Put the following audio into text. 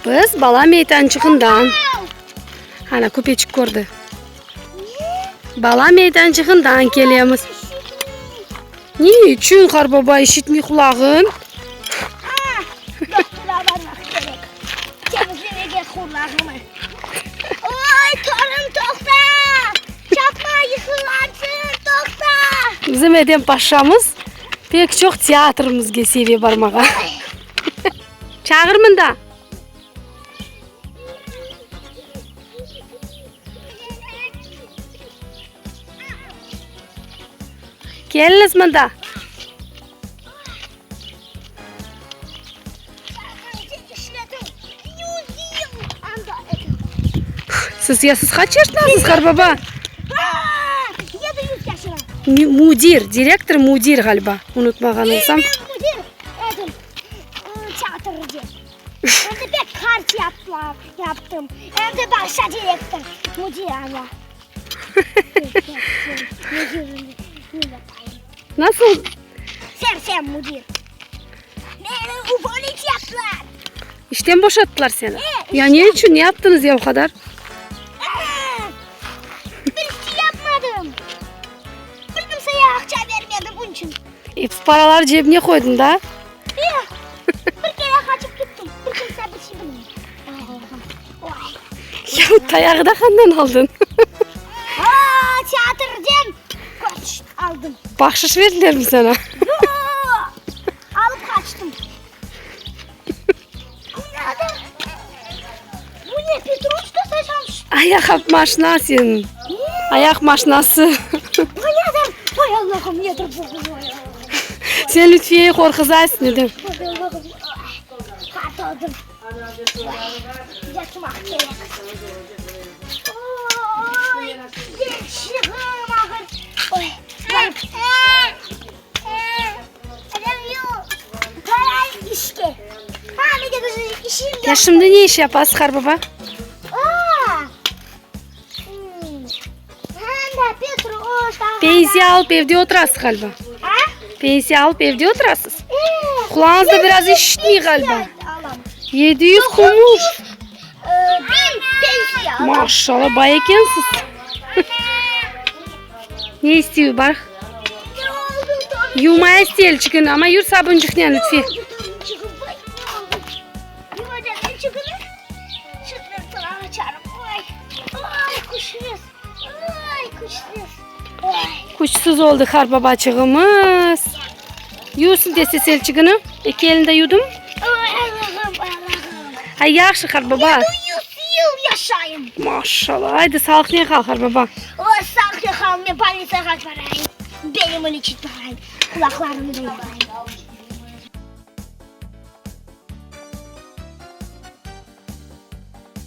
Biz bala meydançığından. Ana, köpeçik kördi. Bala meydançığından kelemiz. Ne içün, qarbaba, işitmey qulağıñ? Bizim Edem paşamız pek çoq teatrimizge seve barmağa. Çağır mında. Keliñiz mında. Siz ya siz qaç yaşındasız, qarbaba? Müdir, direktor müdir ğaliba, unutmağan olsam. Nasıl? Sersem müdir. Meni uvolit yaptılar. İşten boşattılar seni. Ya ne içün? Ne yaptınız ya o qadar? Bir şey yapmadım. Bir kimseye aqça bermedim, bunıñ içün. Episi paraları cebine qoydıñ da? Bir kere qaçıp kettim. Bir kimse bir şey bilmey. Ya tayağı da qandan aldın? Aa, teatrden köç aldım. Bahşış berdilermi sana? Yoq, alıp qaçtım. Bu ne, Petruşka saçam? Ayaq maşna seniñ. Ayaq maşnası. Bu nedir? Vay Allahım, nedir bu? Sen Lütfiyeyi qorquzasıñ, Edem. Vay Allahım, qart oldım. Yatmaq kerek. Oy, gençliğim ağır. Oy, Ya şimdi ne iş yapasız, qarbaba? Pensiya alıp evde oturasız, ğaliba? Pensiya alıp evde oturasız? Qulağıñız da biraz işitmey, ğaliba? 700 kumuş. Maşallah, bay ekensiz. Ne istiyor, baq. Yuvmaya istey elçigini, amma yür sabunçıqnen, Lütfi. Küçsüz oldı qartbabaçığımız. Yuvsın tez-tez elçigini. Eki elini de yuvdımı? Ay, yahşı, qartbaba. 700 yıl yaşayım. Maşallah. Aydı, sağlıqnen qal, qartbaba. Oy, sağlıqnen qal, men polnisağa barayım. Belimi liçit barayım, qulaqlarımı da yapayım.